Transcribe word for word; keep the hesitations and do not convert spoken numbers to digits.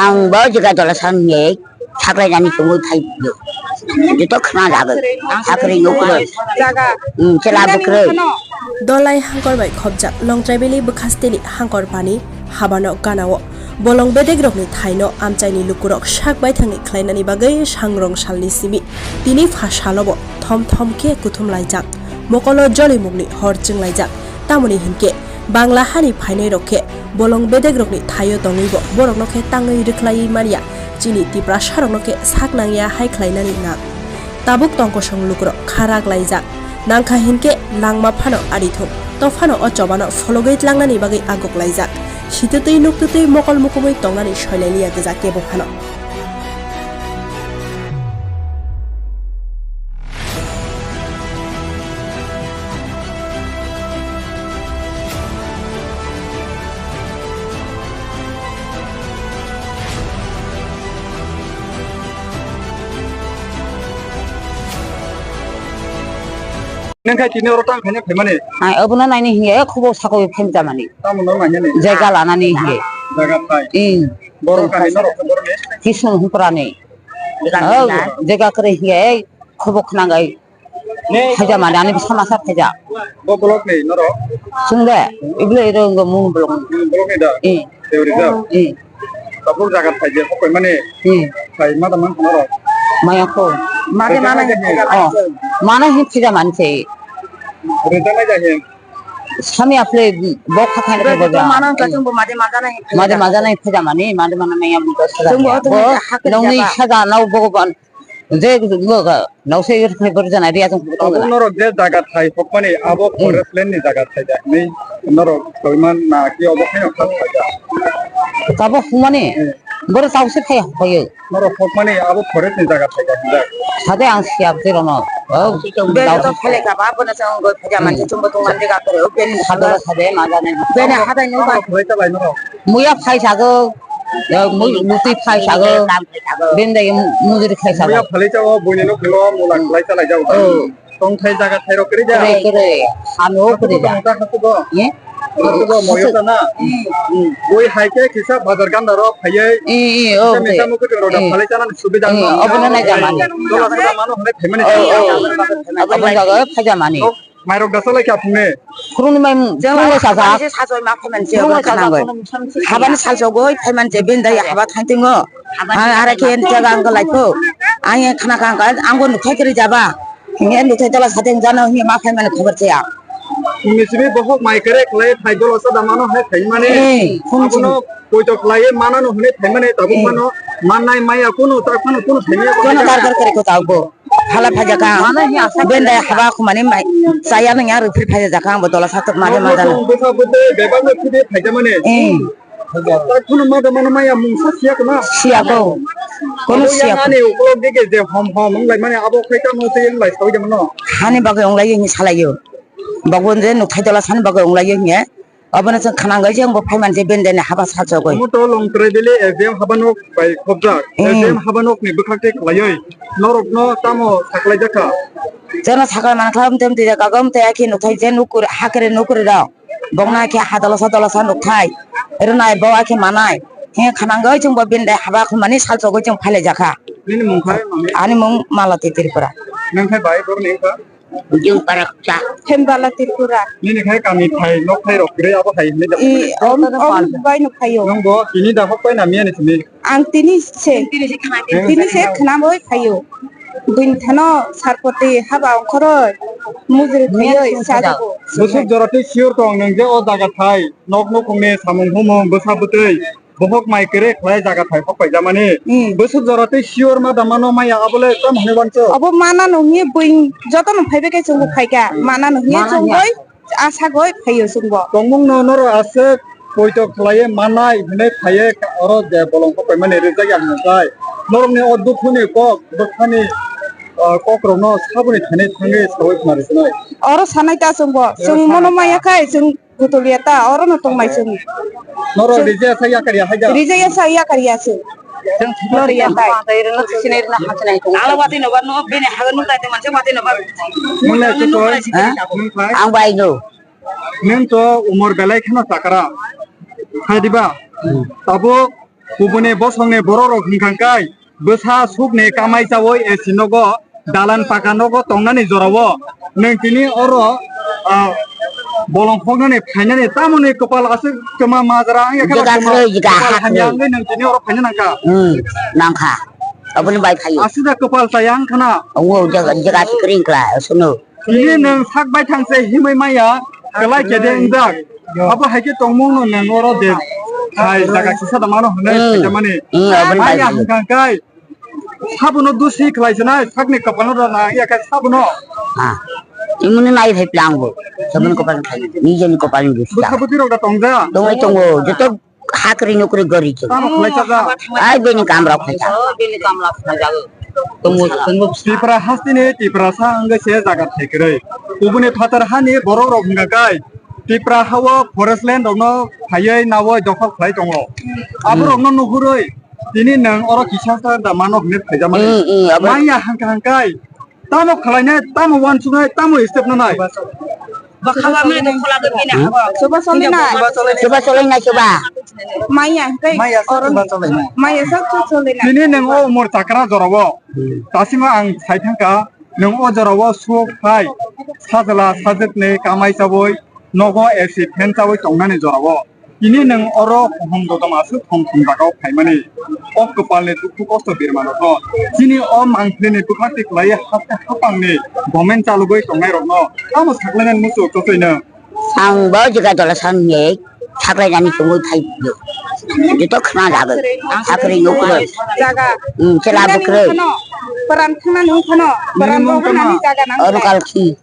Ang bo jaga dola san ye saklai nani chumui phai yo. Joto khna jaga. Sakri no kuro. Hmm, chela bukro. Dolai hangkor bai khopjak Longtraibili bwkhasteni hangkor pani habano ganao bolong bedegrokni thaino amchaini lukurok sak baithangni khlainani bagwi sangrong salni simi tini pha salobo thom thom khe kuthum laijak, mokolo jolimungni hor chwnglaijak. Tamoni hinkhe Bangla hani phainairok khe bolong bedegrokni thaio tongwibo borokno khe tangwi rwkhlaiwi manya chini Tiprasarokno khe sak nangya hai khlainani nang. Tabuk tongkosong lukurok kha rak laijak. Nangkha hinkhe langma phano arithung, to phano o chobano phologwi tlangnani bagwi aguk laijak. Sitwtwi nuktwtwi mokol mukumui tongnani soilai liya gwja kebo phano. Nang khai tini oro tang khaina phaimani? Ai, obono naini hiya, eh, khubo sakoi phaimani. Tamo no nainani? Jaga lanani hiya. Jaga thai. Ing. Borok kahai norok khe borok ni? Kisung huprani. Oh, jaga kwrwi hiya, eh, khubo khwnangai. Phaijamani, ani bwsa masa phaija. Bo block ni norok? Chwng de, ibole iro wngkha mung block ni. Hmm, block ni da? Eh. Teori da? Eh. Tabuk jaga phaija, hokoi mani? Eh. Phai ma da man norok? Maya ko. Made mana hin phaija? Oh, mana hin phaijamani se. Rida na ja hin? Sami aple bo kha kha ko bo ja. Mana ka chwng bo made mana hin phaija? Made mana hin phaijamani, made mana maya bo. Chwng bo to bo hakhe nongni jaga. Saja nau bo ban. Je, nokse yur phai bor jana ri asong. Abo norok je jaga thai hokmani, abo forest land ni jaga thai da. Ni norok koiman na ki obo khe no kha thai da. Kabo humani, bor tau se thai hoyo. Norok hokmani, abo forest ni jaga thai da. Sade ang siap je rono. Oh, bel to khale ka ba, bo na sang go phaja man, chumbo tong man de ga kore, open. Sade sade ma jane. Bene hadai no ba. Khoi ta lai norok. Muya phai sago, ya, mu-, mutwi phai sago, bendai mujuri khai sago. Muya phalai chao, buini no kilo, mula khlai chalai jao. Oh. Tongthai jaga thairok kwrwi ja. Kwrwi, kwrwi. Hano kwrwi ja. Tongthai hasugo. Ye? Hasugo, moyo jana. Hmm. Hmm. Bui hai khe kisa bazar ganda rok phaiye. Eh, eh, oh, kisa misa mukut rok phalai chana subida no. Obono nai jamani. Dola sada mano hone phaimani. Oh, oh. Obono jaga phai jamani. Mairok da salai kha phungne. Phuruni mai phuruni sasa. Habani sal sogoi phaiman je bendai haba thantingo. Ang ara khe jaga ang lai pho. Ang khna kha ang bo nukhai kri jaba. Hinge nukhai tola sateng jana hinge ma phaiman khobor chaya. Phungni simi bohok mai kere khlai phai dolo sada mano hai phaimani. Eh, phung simi. Abono poito khlai manano hwnwi phaimani tabuk mano. Mannai maya kunu tak phano kunu phaimani. Kono dar dar kare ko tawbo. Phala phaijak ang. Bendai haba khumani mai. Chaya nang ya rupri phaijak ang bo dola satok mari madan. Bwsa bwtwi bebak no khide phaijamani. Eh. Tak phano ma da mano maya mungsa siya kma. Siya ko. Kono siya ko. Ani ukolog ge ge je hom hom wng lai mani abo khai tamo tei wng lai sawi de mano. Hani bagwi wng lai ni salayo. Bagun je nukhai dola sani bagwi wng lai ye. Obono chwng khwnangwi je wngbo phaiman je bendeni haba sachogwi. Omo to Longtraibili A J M habanok bai khobjak. Hmm. A J M habanokni bwkhak tei khlaiwi norokno tamo saklaijak kha? Jono sakla mankha, amtwi amtwi jaga o amtwi akhe nukhai je nukur hakre nukur rok. Bokno akhe ha dolosa dolosa nukhai. Rwnai bo akhe manai. He khwnangwi chwngbo bendai haba khumani sachogwi chwng phailaijak kha. Nini mung khai mami? Ani mung Malati Tripura. Nang khai bai borokni wngkha? Jung parak cha. Hembala Tripura. Nini khai kami thai, nok thai rok kwrwi abo hai hinwi da. I, om, om bai no phaio. Nwng bo tini da hok pai na miya ni simi? Ang tini se, tini se khna boi phaio. Buini thano sarpoti haba ongkhoroi. Mujri phaio, sa jago. Bwswk jora tei sure tong nwng je o jaga thai, nok nukhungni samung humung bwsa bwtwi. Bohok mai kwrwi khlai jaga thai hok paijamani. Hmm. Bwswk jora tei sure ma da mano maya abole tamo hwnwi wancho. Abo mana no hwnwi buing joto no phaibai khe chwngbo phaikha. Hmm. Mana no hwnwi chwngbo asagoi phaio chwngbo. Tongmung no noro aswk poito khlaiwi manai hwnwi phaiwi oro je bolong hok paimani rijak ya hwnwi sai. Norokni o dukhuni kok bwkhani, ah, kokrokno saboni thani thangwi sawi khna rwkhnai. Oro sanai ta chwngbo. Oro chwng mono sanai ta. Maya khai chwng Kutulia ta, oro no tong mai chwng. Norok rijaya sa yakar ya haja. Rijaya sa yakar ya se. Chwng thiklo rijaya ta. Ala wati no ba no bini haga no tai te manse wati no ba. Mune chukoi. Ha? Ang bai no. Neng to umor belai kheno sakra. Hai diba? Hmm. Tabuk Kubuni bosongni borok rok hwnkha kai bwsa sukni kamai chawi A C nogo, dalan paka nogo tongnani jorao nwng tini oro, ah, bolong hoknani phainani tamoni kwpal aswk kwma majra wngya kheno Jega kwma kwrwi, jega kwpal ha hamya kwrwi. Wngwi nwng tini oro phaina nangkha. Hmm, nangkha. Aboni bai phaio. Aswk da kwpal chaya wngkhana. Omo jega, jega kwrwi wngkla, aswkno. Tini nwng sak bai thangse himwi maya, kwlai kede wngjak. Abo hai khe tongmung no nwng oro de. Hai jaga kisa da mano hwnwi Hmm. Khaijamani. Hmm, aboni bai Maya phaio. Hwnkha kai. Sabono dusi khlai sinai, sakni kwpalno rwna ya khe sabono. Ah. Imuni nai phai plang bo. Sabun kopal khai. Nijeni kopal ni dusi. Bwsa bwtwi rok da tongja. Tongwi tongo. Joto hakri nukri gori chwng. Tamo khlai chaja. Ai bini kamrok khai cha. Bini kamrok khai cha. Tongo, tongo. Tripura hasteni Tiprasa wngwi se jaga thaikwrwi. Kubuni phatar hani borok rok hwnkha kai Tipra hao forest land rokno phaiwi nawi dokhol khlai tongo. Aborokno nuhurwi tini nwng oro kisa sa da mano hwnwi phaijakmani. Hmm, hmm, abo- Manya hangka hangkai. Tamo khlainai, tamo wansuknai, tamo step nanai. Chuba solinai. Chuba solinai, chuba. Maya hwnkhe Maya sak oro chuba solinai. Maya sak chuba solinai. Tini nwng o umor chakra jorao. Tasima ang sai thangkha, nwng o jorao suk phai. Sajla sajwkni kamai chabwi, nogo A C fan chabwi tongnani jorao. Tini nwng oro kuhum dodom aswk thong thong jagao phaimani. O kwpalni dukhu kosto birmanokno. Chini o mangphlini bwkhak twi kwlaiwi haste hapangni government chalogwi tongnairokno tamo saklainani muchuk chotwi nwng. Ang bo jega dola san ye saklainani chumui phai yo. Joto khna jagwi. Sakri yo kwrwi. Jaga. Hmm, chela bwkrwi. Paran thangna nung khano. Paran bo hanani jaga nang. Oro kal khi.